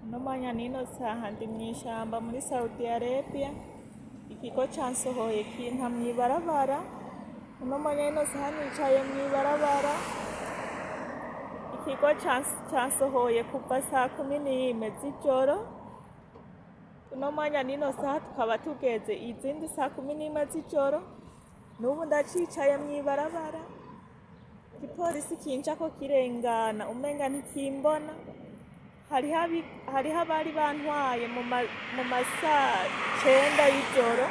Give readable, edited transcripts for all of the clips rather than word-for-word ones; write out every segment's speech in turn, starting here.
Uno mwanya n'ino saha ndi mw'ishamba muri Saudi Arabia, ikigo cansohoye kinta mw'ibarabara, uno mwanya n'ino saha nicaye mw'ibarabara, ikigo cansohoye kuva saa kumi n'imwe z'ijoro, uno mwanya n'ino saha tukaba tugeze izindi saa kumi n'imwe z'ijoro, n'ubu ndacicaye mw'ibarabara, igipolisi kincako kirengana umenga ntikimbona. Hariho abari bantwaye mu masaa 9 y'ijoro,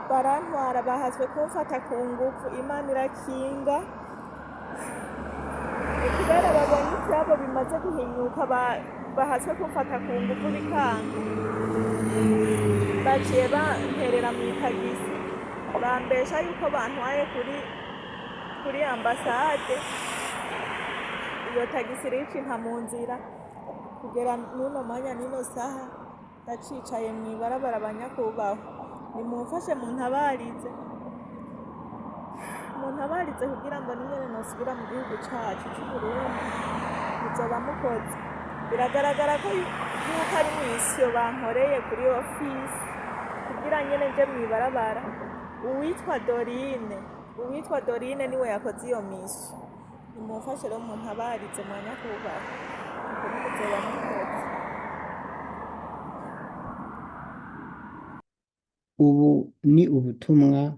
barantwara bahaswe kumfata ku nguvu, Imana irakinga, kubera babonye ivyabo bimaze guhinyuka bahaswe kumfata ku nguvu bikanga, baciye banterera mw'itagisi, bambesha yuko bantwaye kuri ambasade, iyo tagisi irica inta mu nzira, kugera n'uno mwanya n'ino saha ndacicaye mw'ibarabara. Banyakubahwa, nimumfashe muntabarize, muntabarize kugira ngo ningene nosubira mu gihugu cacu c'Uburundi, muzoba mukoze. Biragaragara ko yuko ari misiyo bankoreye kuri ofisi kugira nyene nje mw'ibarabara. Uwitwa Dorine niwe yakoze iyo misiyo. Nimumfashe rero muntabarize mwanyakubahwa, ukuri muzoba mukoze. Ubu ni ubutumwa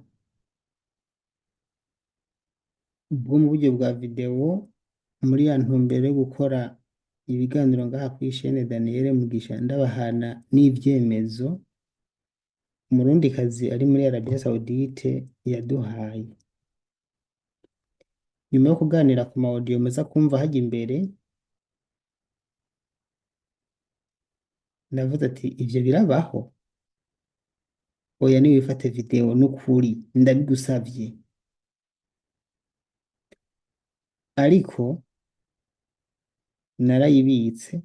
bwo mu buryo bwa videwo muri ya ntumbero yo gukora ibiganiro ngaha kuri chaîne Daniel Mugisha, ndabahana n'ivyemezo umurundikazi ari muri Arabia Saoudite yaduhaye. Nyuma yo kuganira ku ma audio muza kumva hajya imbere, ndavuze ati ivyo birabaho? Oya, niwifate video n'ukuri ndabigusavye. Ariko narayibitse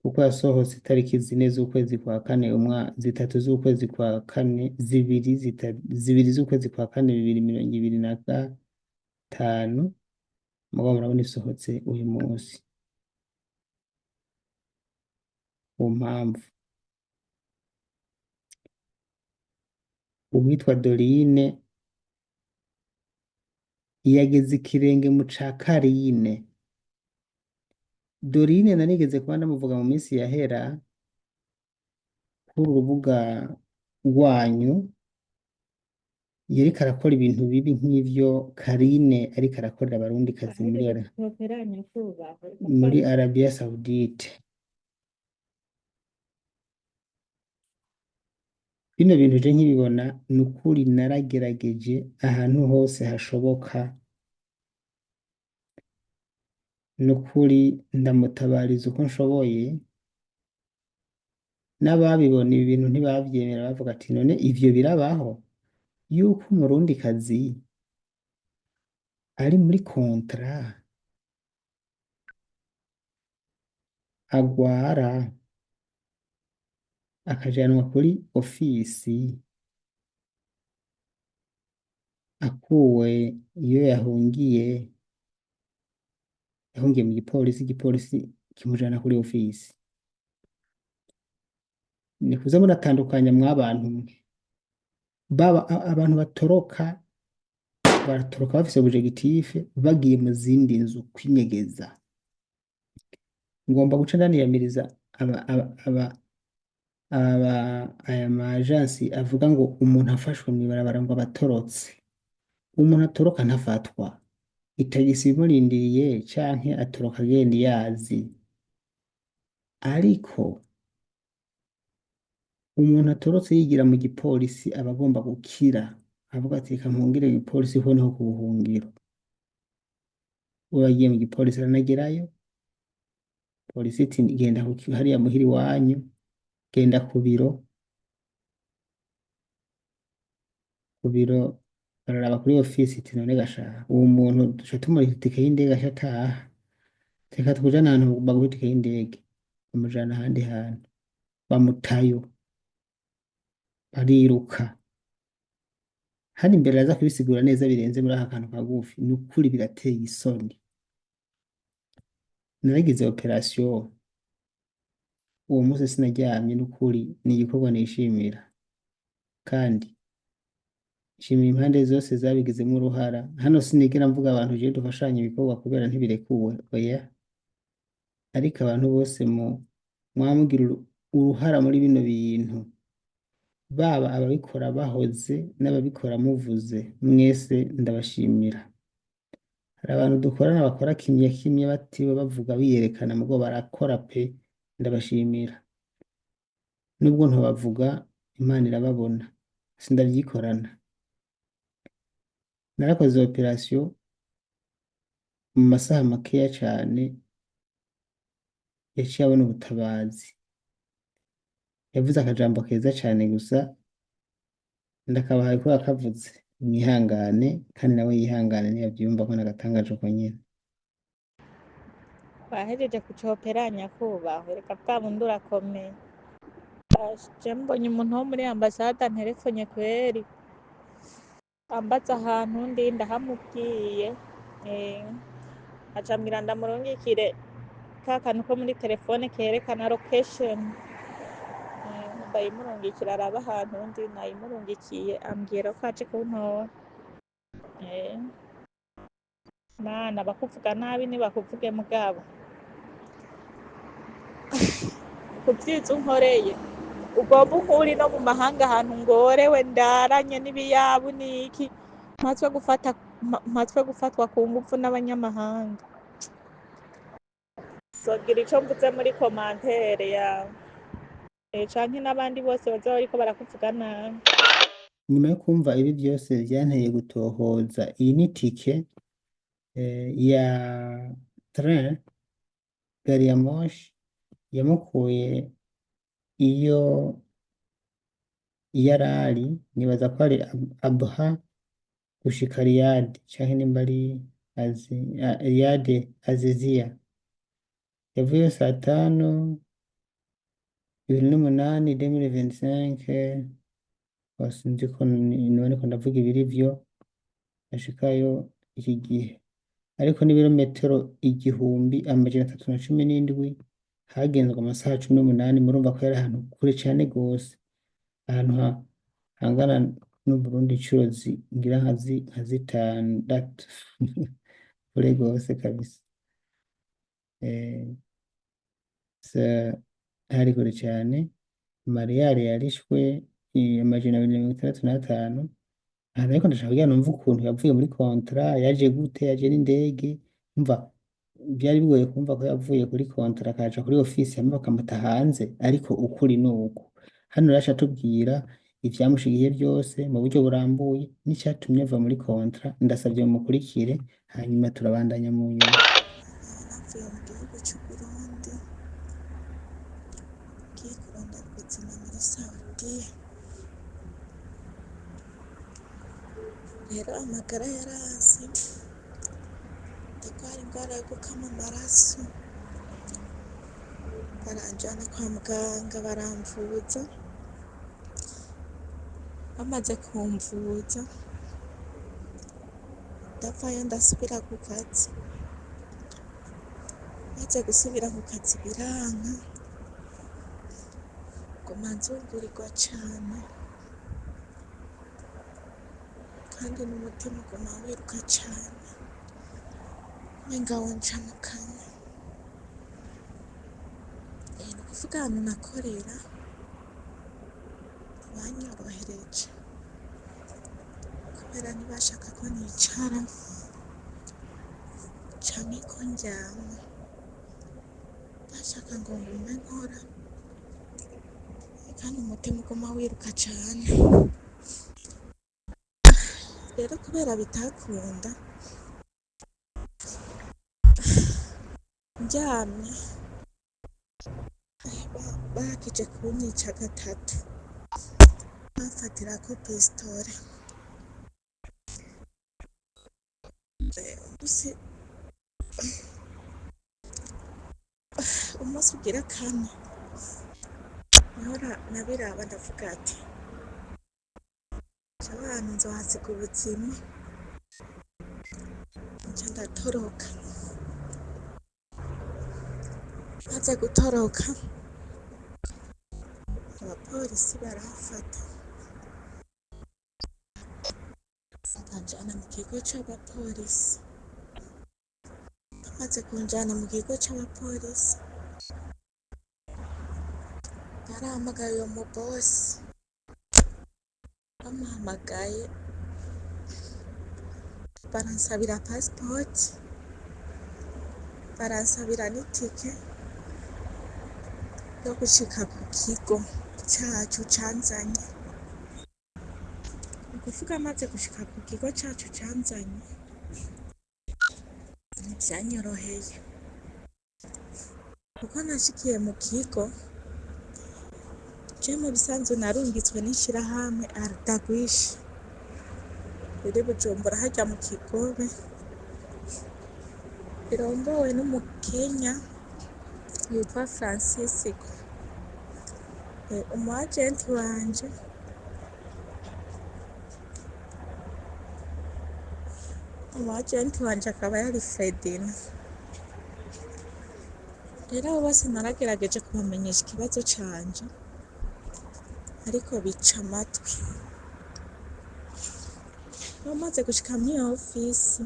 kuko yasohotse itariki 4 z'ukwezi kwa kane, 3 z'ukwezi kwa kane, 2 z'ukwezi kwa kane 2025, mugabo murabona isohotse uyu munsi. Ku mpamvu uwitwa Dorine yageze ikirenge mu ca Karine. Dorine narigeze kuba ndamuvuga mu minsi yahera kuri urubuga rwanyu, yariko arakora ibintu bibi nk'ivyo Karine ariko arakorera abarundikazi muri Arabia Saoudite. Bino bintu je nkibibona nukuri naragerageje ahantu hose hashoboka, nukuri ndamutabariza uko nshoboye, n'ababibona ibi bintu ntibavyemera, bavuga ati none ivyo birabaho yuko umurundikazi ari muri contrat agwara akajanwa kuri ofisi akuwe iyo yahungiye, yahungiye mu gipolisi, igipolisi kimujana kuri ofisi. Ni kuza muratandukanya mwabantu mwe, baba abantu batoroka baratoroka bafise objectif, bagiye mu zindi nzu kwinyegeza. Ngomba guca ndaniyamiriza aba aya ma agence avuga ngo umuntu afashwe mw'ibarabara ngo abatorotse. Umuntu atoroka ntafatwa, itagisi imurindiriye canke atoroka agenda iyazi. Ariko umuntu atorotse yigira mu gipolisi aba agomba gukira, avuga ati reka mpungire igipolisi ko niho ku buhungiro. Uwo yagiye mu gipolisi aranagerayo, polisi iti genda hariya muhira iwanyu, genda ku biro, ku biro bararaba kuri ofisi iti none gasha uwo muntu duca tumuriha itike y'indege aca ataha, reka tukujane ahantu baguha itike y'indege, bamujana ahandi hantu bamutayo, bariruka. Hano imbere araza kubisigura neza birenze muri aka kantu kagufi. Ni ukuri birateye isoni. Naragize operation uwo munsi, sinaryamye. N'ukuri ni igikorwa nishimira, kandi nshimiye impande zose zabigizemo uruhara. Hano sinigera mvuga abantu jewe dufashanya ibikorwa kubera ntibirekuwe, oya, ariko abantu bose mu mwamugira uruhara muri bino bintu, baba ababikora bahoze n'ababikora muvuze, mwese ndabashimira. Hari abantu dukorana bakora kimya kimya, batiriwe bavuga biyerekana, mugo barakora pe, ndabashimira. Nubwo ntobavuga, Imana irababona, sindavyikorana. Narakoze operation mu masaha makeya cane, yaciye abona ubutabazi. Yavuze akajambo keza cane, gusa ndakabahaye ko yakavuze. Mwihangane, kandi nawe yihangane niyavyumva ko nagatangaje uko nyene. Wahejeje kucopera, nyakubahwa? Reka bwa bundi urakomeye. Je mbonye umuntu wo muri ambasade anterefonye kweri, ambaza ahantu ndi, ndahamubwiye. Aca ambwira ndamurungikire ka kantu ko muri telefone kerekana location. Ndayimurungikira araba ahantu ndi, nayimurungikiye, ambwira ko aje kuntora. Mana, bakuvuga nabi nibakuvuge, mugabo kuvyiza unkoreye, ugomba unkure no mu mahanga ahantu ngorewe ndaranye n'ibiyabu n'iki, mpatswe gufata mpatswe gufatwa ku nguvu n'abanyamahanga. Zogira ico mvuze muri commentaire yawe, canke n'abandi bose bazoba bariko barakuvuga nabi. Nyuma yo kumva ibi byose, byanteye gutohoza. Iyi ni tike ya train, gari ya moshi yamukuye iyo yarari, nibaza ko ari Abha gushika Riyadh, canke nimba ari Riyadh Azizia. Yavuye saa tanu 2008, 2025. Sinzi ko none ko ndavuga ibiri vyo ashikayo iki gihe, ariko n'ibirometero 1317, hagenzwe amasaha 18. Murumva ko yari ahantu kure cane gose, ahantu hangana n'Uburundi incuro ngira nka zitandatu, kure gose kabisa. Hari kure cane. Mariyari yarishwe 265. Aha ariko ndashaka kugira numve ukuntu yavuye muri contrat, yaje gute, yaje n'indege. Umva, byari bigoye kumva ko yavuye kuri contrat akaja kuri office, hama bakamuta hanze, ariko ukuri ni uku. Hano rero aca atubwira ivyamushikiye byose mu buryo burambuye n'icatumye ava muri contrat. Ndasavye mumukurikire, hanyuma turabandanya mu nyuma. Navuye mu gihugu c'u Burundi ngiye kurondera ubuzima muri Saudiya. Rero amagara yaranse, ndagwara ingwara yo gukama amaraso, baranjana kwa muganga baramvuza, bamaze kumvuza ndavayo ndasubira ku kazi, maze gusubira ku kazi biranka, nguma nzungurirwa cane kandi n'umutima uguma wiruka cane, umenga wonca mu kanwa. Ni ukuvuga ahantu nakorera ntibanyorohereje kubera ntibashaka ko nicara canke ko ndyama, bashaka ngo ngume nkora kandi umutima uguma wiruka cane. Rero kubera bitakunda, ndyamye bahakije kunyica gatatu, bamfatirako pisitore. Umunsi ugira kane niho nabiraba ndavuga ati jewe ahantu nzohasiga ubuzima, nca ndatoroka. Maze gutoroka, abapolisi baramfata banjana mu kigo c'abapolisi. Bamaze kunjana mu kigo c'abapolisi, barahamagaye uwo mubosi, bamuhamagaye baransabira pasipoti, baransabira n'itike yo gushika ku kigo cacu canzanye. Ni ukuvuga maze gushika ku kigo cacu canzanye, ntivyanyoroheye kuko nashikiye mu kigo, je mu bisanzwe narungitswe n'ishirahamwe Ardagwish riri Bujumbura harya mu Kigobe, rirongowe n'umukenya yitwa Francisco. Umu agenti wanje akaba yari Fredina. Rero abo bose naragerageje kubamenyesha ikibazo canje, ariko bica amatwi. Bamaze gushika mw'iyo ofisi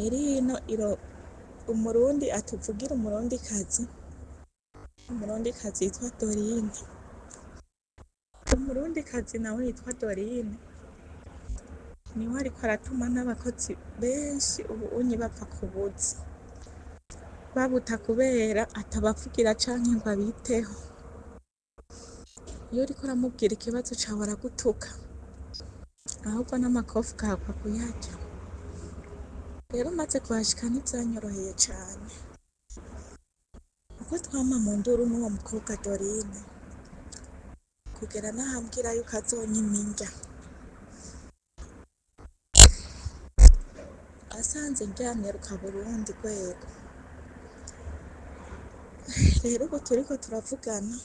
iri hino iro umurundi atuvugira umurundikazi, umurundikazi yitwa Dorine. Umurundikazi nawe yitwa Dorine niwe ariko aratuma n'abakozi benshi ubu unye bapfa kubuzi, babuta kubera atabavugira canke ngo abiteho. Iyo uriko uramubwira ikibazo cawe aragutuka, ahubwo n'amakofi ukahakwa kuyarya. Rero maze kuhashika ntivyanyoroheye cane, kuko twama mu nduru n'uwo mukobwa Dorine, kugera n'aho ambwira yuko azonyima indya. Asanze ndyamye rukaba urundi rwego. Rero ubu turiko turavugana,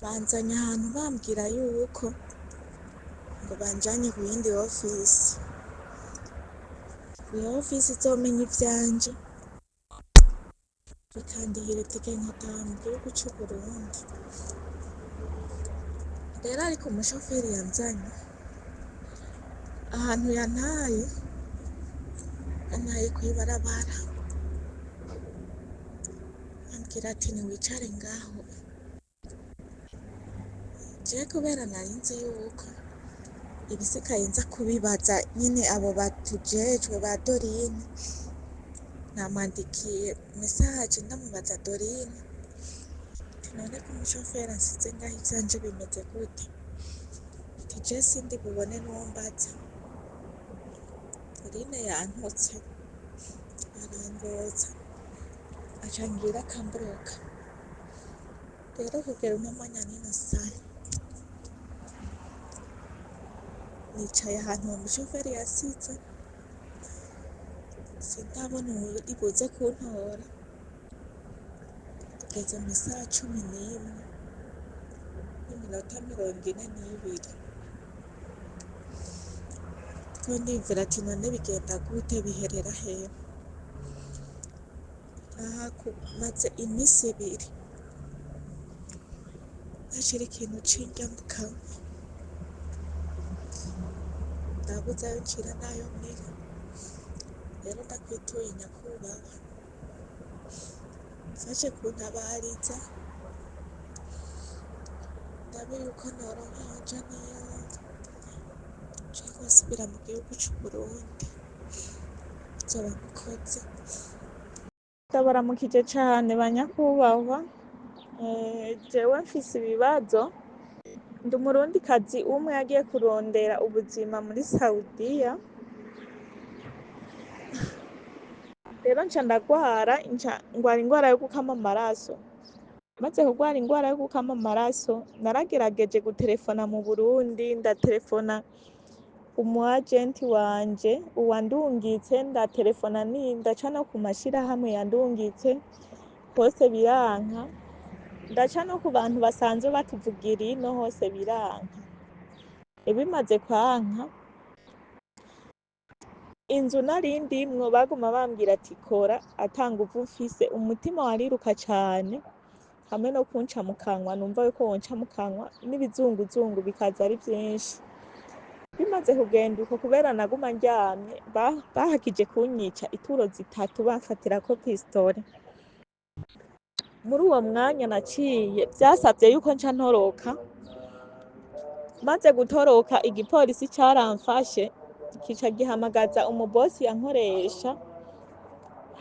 banzanye ahantu bambwira yuko ngo banjanye ku yindi ofisi, iyo ofisi izomenya ivyanje ikandihira itike nkataha mu gihugu c'Uburundi. Rero ariko umushoferi yanzanye ahantu yantaye, yantaye kw'ibarabara, ambwira ati niwicare ngaho. Jewe kubera nari nzi yuko ibisigaye nza kubibaza nyene abo batujejwe ba Dorine, namwandikiye mesaje ndamubaza Dorine ati none ko umushoferi ansize ngaho ivyanje bimeze gute? Ati je sindi bubone n'uwo mbaza. Dorine yantutse arangotsa aca angira akamburoka. Rero kugera uno mwanya n'ino saha nicaye ahantu uwo mushoferi yasize, sindabona uwuri buze kuntora. Tugeze mw'isaha 11 n'iminota 42. Ndiko ndiyumvira ati none bigenda gute, biherera hehe? Aha maze imisi ibiri ntashira ikintu c'indya mu kanwa, ndabuze ayo ncira n'ayo mira. Rero ndakwituye nyakubahwa, mfashe kuntabariza ndabe yuko noronka aho nja n'iyo nva, canke nkasubira mu gihugu c'Uburundi, muzoba mukoze. Ndabaramukije cane banyakubahwa, jewe mfise ibibazo, ndi umurundikazi umwe yagiye kurondera ubuzima muri Saudiya, rero nca ndagwara, nca ngwara ingwara yo gukama amaraso. Maze kugwara ingwara yo gukama amaraso, naragerageje guterefona mu Burundi, ndaterefona umu agenti wanje uwandungitse, ndaterefona ndaca no ku mashirahamwe yandungitse, hose biranka, ndaca no ku bantu basanzwe batuvugira ino hose biranka. Bimaze kwanka, Inzu nari ndimwo baguma bambwira ati kora ata nguvu mfise, umutima wariruka cane hamwe no kunca mu kanwa, numva yuko wonca mu kanwa n'ibizunguzungu bikaza ari vyinshi. Bimaze kugenda uko kubera naguma ndyamye, bahakije kunyica ituro zitatu bamfatirako pistole. Muri uwo mwanya naciye vyasavye yuko nca ntoroka, maze gutoroka igipolisi caramfashe kica gihamagaza umubosi yankoresha,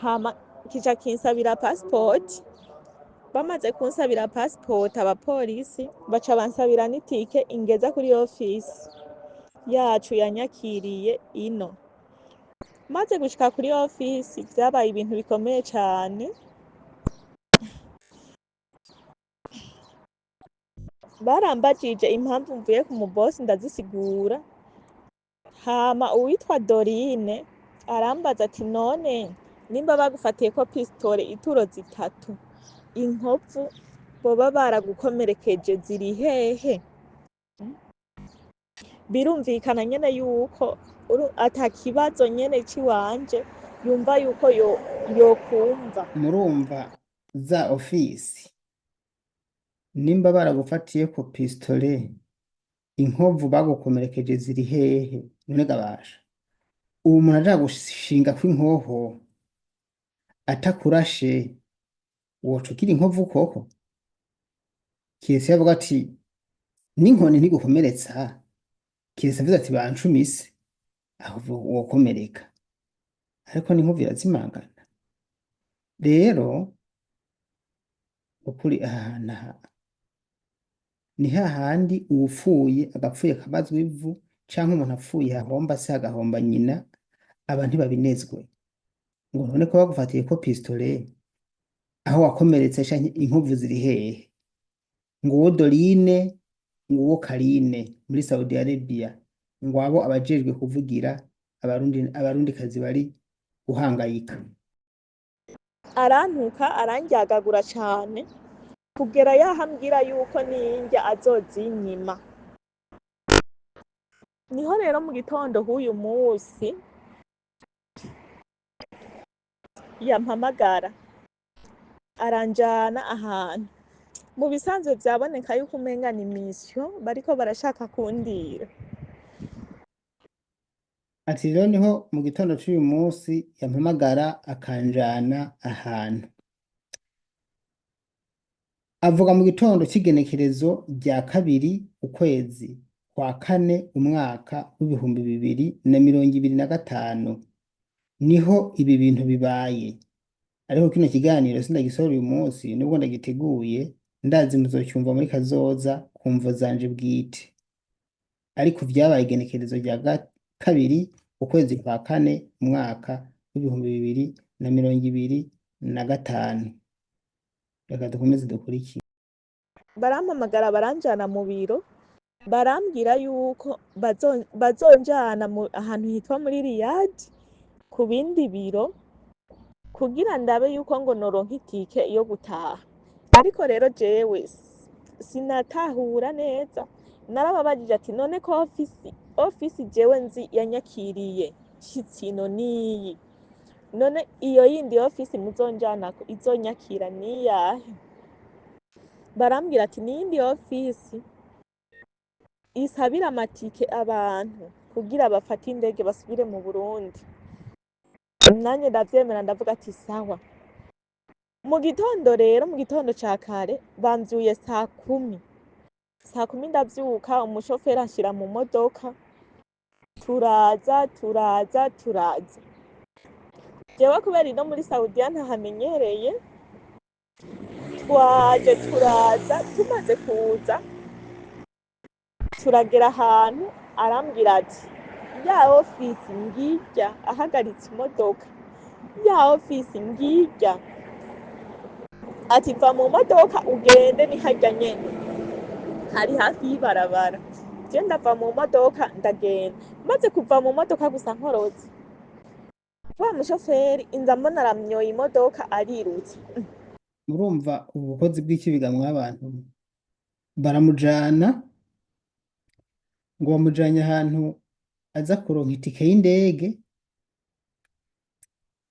hama kica kinsabira passport. Bamaze kunsabira passport abapolisi baca bansabira n'itike ingeza kuri ofisi yacu yanyakiriye ino. Maze gushika kuri ofisi vyabaye ibintu bikomeye cane, barambajije impamvu mvuye ku mubosi ndazisigura, hama uwitwa Dorine arambaza ati none nimba bagufatiyeko pistole ituro zitatu, inkovu boba baragukomerekeje ziri hehe? Birumvikana nyene yuko ata kibazo nyene ciwanje yumva yuko yokumva. Murumva za ofisi nimba baragufatiyeko pistole, inkovu bagukomerekeje ziri hehe? None gabasha ubu umuntu aja gushinga kw'inkoho atakurashe, woca ugira inkovu koko? Kiretse yavuga ati n'inkoni ntigukomeretsa, kiretse avuze ati bancumise, aho wokomereka, ariko n'inkovu irazimangana. Rero ukuri aha hantu aha ni hahandi uwupfuye agapfuye kabazwa ivu, canke umuntu apfuye hahomba se agahomba nyina, aba ntibabinezwe ngo none ko bagufatiyeko pistole aho wakomeretse canke inkovu ziri hehe? Nguwo Dorine, nguwo Karine muri Saudi Arabia, ngo abo abajejwe kuvugira abarundi abarundikazi bari guhangayika. Arantuka arandyagagura cane kugera yaho ambwira yuko nindya azozinyima. Niho rero mu gitondo h'uyu musi yampamagara aranjana ahantu. Mu bisanzwe vyaboneka yuko umenga ni mission bariko barashaka kundira. Ati rero niho mu gitondo c'uyu musi yampamagara akanjana ahantu. Avuga mu gitondo c'igenekerezo rya 2 ukwezi kwa kane umwaka w'2025 niho ibi bintu bibaye. Ariko kino kiganiro sindagisohora uyu munsi nubwo ndagiteguye, ndazi muzocyumva muri kazoza ku mvo zanje bwite. Ariko vyabaye igenekerezo rya 2 ukwezi kwa kane umwaka w'2025. Reka dukomeze dukurikire. Barampamagara baranjana mu biro, barambwira yuko bazonjana ahantu hitwa muri Riyadh ku bindi biro kugira ndabe yuko ngo noronka itike yo gutaha. Ariko rero jewe sinatahura neza, narababajije ati none ko ofisi jewe nzi yanyakiriye nshitse ino niyi, none iyo yindi ofisi muzonjanako izonyakira niyahe? Barambwira ati niyindi ofisi isabira amatike abantu kugira bafate indege basubire mu Burundi. Nanje ndavyemera ndavuga ati sawa. Mu gitondo rero, mu gitondo ca kare bamvyuye saa kumi. Saa kumi ndavyuka, umushoferi anshira mu modoka, turaza turaza turaza. Jewe kubera ino muri Saudiya ntahamenyereye, twaje turaza, tumaze kuza turagera ahantu arambwira ati ya ofisi ngirya, ahagaritse imodoka, ya ofisi ngirya, ati va mu modoka ugende ni harya nyene, hari hafi y'ibarabara. Je ndava mu modoka ndagenda, maze kuva mu modoka gusa nkorotse, wa mushoferi inza mbona aramyoye imodoka arirutse. Murumva ubukozi bw'ikibigamwa abantu baramujana, ngo bamujanye ahantu aza kuronka itike y'indege.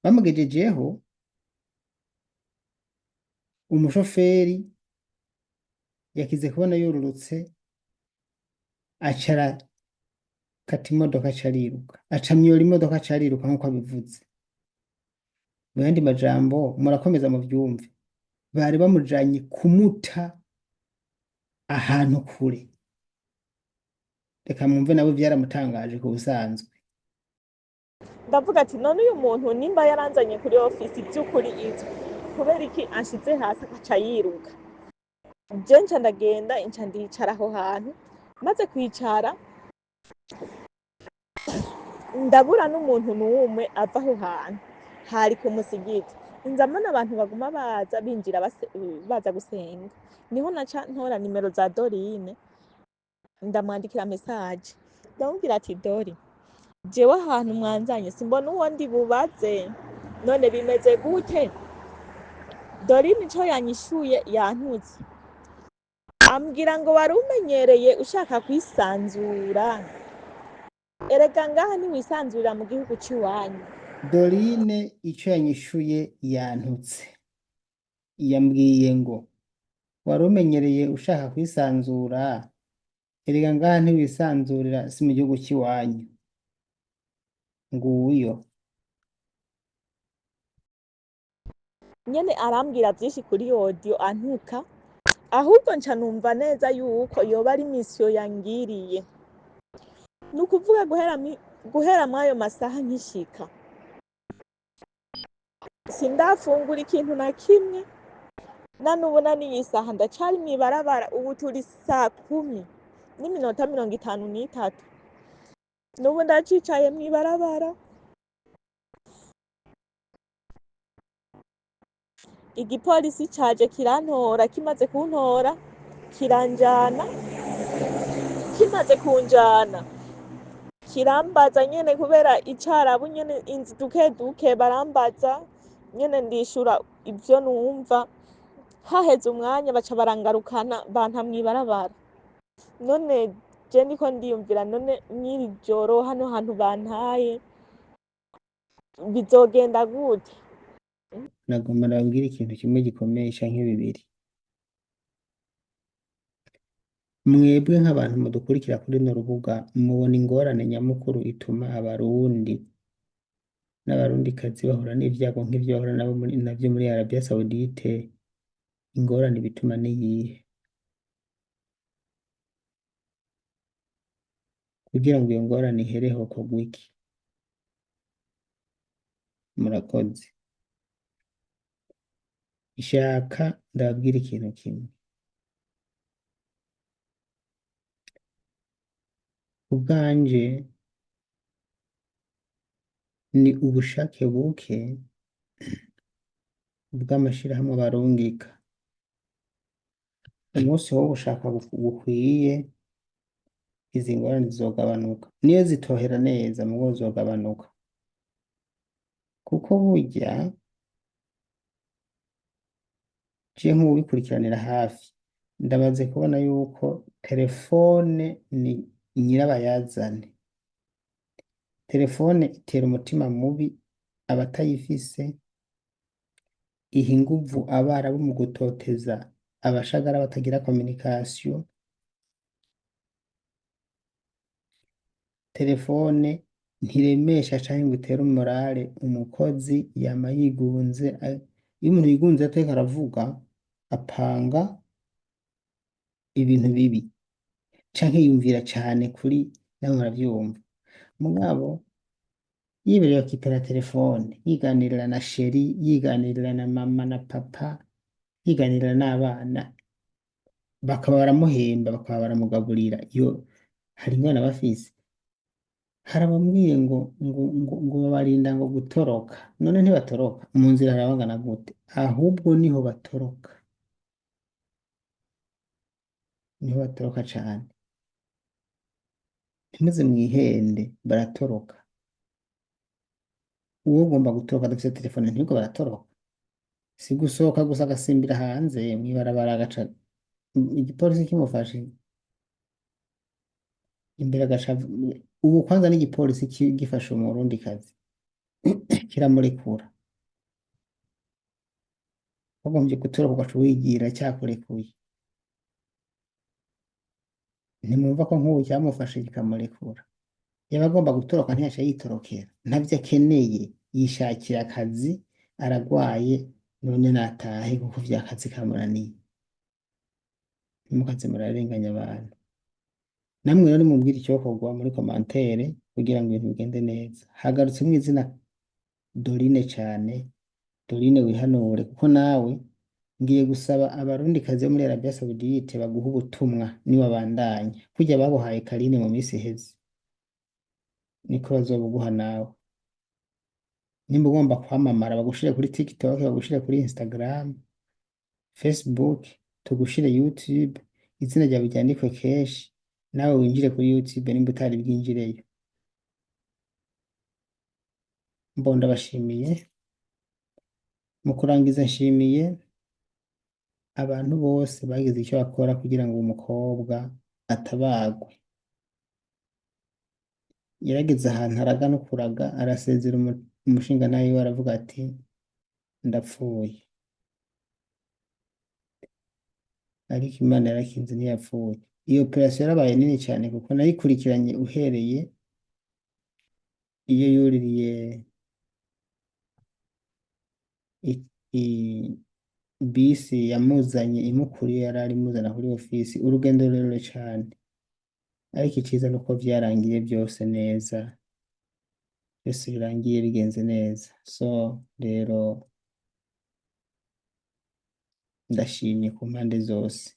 Bamugejejeho, umushoferi yakize kubona yororotse, aca arakata imodoka, aca ariruka, aca amyora imodoka, aca ariruka nk'uko abivuze. Mu yandi majambo, murakomeza muvyumve, bari bamujanye kumuta ahantu kure. Reka mwumve, nabo vyaramutangaje ku busanzwe. Ndavuga ati: "None uyu muntu nimba yaranzanye kuri ofisi by'ukuri izwi, kubera iki anshize hasi agaca yiruka?" Je nca ndagenda, nca ndicara aho hantu. Maze kwicara, ndabura n'umuntu n'umwe ava aho hantu hari ku musigiti. Nza mbona abantu baguma baza binjira, baza gusenga. Niho naca ntora nimero za Dorine, ndamwandikira message, ndamubwira ati: "Dori, jewe ahantu mwanzanye simbona uwo ndi bubaze, none bimeze gute?" Dorine ico yanyishuye, yantutse, ambwira ngo: "Wari umenyereye ushaka kwisanzura, erega ngaha ntiwisanzurira mu gihugu c'iwanyu." Dorine ico yanyishuye, yantutse, yambwiye ngo: "Wari umenyereye ushaka kwisanzura, erega ngaha ntiwisanzurira, si mu gihugu c'iwanyu." Nguyo. Nyene arambwira vyinshi kuri audio antuka, ahubwo nca numva neza yuko yoba ari misiyo yangiriye. Ni ukuvuga guhera mw'ayo masaha nkishika, sindafungura ikintu na kimwe, na n'ubu n'iyi saha ndacari mw'ibarabara. Ubu turi 10:53, n'ubu ndacicaye mw'ibarabara. Igipolisi caje kirantora, kimaze kuntora kiranjana, kimaze kunjana kirambaza nyene, kubera icarabu nyene inzi duke duke, barambaza nyene, ndishura ivyo numva. Haheze umwanya baca barangarukana, banta mw'ibarabara. None je ndiko ndiyumvira: none mw'iri joro hano hantu bantaye bizogenda gute? Nagomba nababwire ikintu kimwe gikomeye canke bibiri. Mwebwe nk'abantu mudukurikira kuri runo rubuga, mubona ingorane nyamukuru ituma Abarundi n'Abarundikazi bahura n'ivyago nk'ivyo bahura nabo navyo muri Arabia Saoudite, ingorane bituma niyihe? Kugira ngo iyo ngorane ihere hokorwa iki? Murakoze. Nshaka ndababwire ikintu kimwe. Ubwanje ni ubushake buke bw'amashirahamwe barungika. Umunsi wo gushaka gukwiye, izi ngorane zizogabanuka. Niyo zitohera neza, mugo zizogabanuka. Kuko burya je nk'uwubikurikiranira hafi, ndamaze kubona yuko telefone ni nyirabayazane. Telefone itera umutima mubi abatayifise, iha inguvu abarabu mu gutoteza abashagara batagira communication. Telefone ntiremesha canke ngo itere morale umukozi, yama yigunze. Iyo umuntu yigunze atariko aravuga, apanga ibintu bibi canke yiyumvira cane kuri namwe muravyumva. Mugabo yibereye akitaba telefone, yiganirira na chéri, yiganirira na mama na papa, yiganirira n'abana, bakaba baramuhemba, bakaba baramugaburira, iyo hari ingorane aba afise. Hari abambwiye ngo babarinda ngo gutoroka. None ntibatoroka? Mu nzira harabangana gute? Ahubwo niho batoroka, niho batoroka cane. Ntimuze mwihende, baratoroka. Uwo ugomba gutoroka adafise telefone, ntibwo baratoroka. Si gusohoka gusa, agasimbira hanze mw'ibarabara, agaca igipolisi kimufashe imbere agaca. Ubu kwanza n'igipolisi gifashe Umurundikazi Kiramurekura. Wagombye gutoroka ugaca wigira cyakurekuye. Ntimwumva ko nk'ubu cyamufashe kikamurekura? Yaba agomba gutoroka, ntiyaca yitorokera. Ntavyo akeneye, yishakira akazi. Aragwaye, none natahe kuko vyakazi kamunaniye. Ntimukaze murarenganya abantu. Namwe rero nimubwire icyokorwa muri commentaire kugira ngo ibintu bigende neza. Hagarutsemwo izina Dorine cane. Dorine, wihanure, kuko nawe ngiye gusaba Abarundikazi bo muri Arabia Saoudite baguha ubutumwa niwabandanya kurya babuhaye Karine mu minsi iheze, niko bazobuguha nawe. Nimba ugomba kwamamara, bagushire kuri TikTok, bagushire kuri Instagram, Facebook, tugushire YouTube, izina ryawe ryandikwe kenshi, nawe winjire kuri YouTube nimba utari bwinjireyo. Mbo ndabashimiye. Mu kurangiza, nshimiye abantu bose bagize icyo bakora kugira ngo umukobwa atabagwe. Yarageze ahantu araga no kuraga, arasezera umushingantahe wiwe, aravuga ati: "Ndapfuye." Ariko Imana yarakinze, ntiyapfuye. Iyo operasiyo yarabaye nini cyane kuko nayikurikiranye uhereye iyo yuririye bisi yamuzanye imukuriye, yari ari imuzana kuri ofisi, urugendo rurerure cane. Ariko iciza nuko vyarangiye byose neza, byose birangiye bigenze neza. So rero ndashimye ku mpande zose.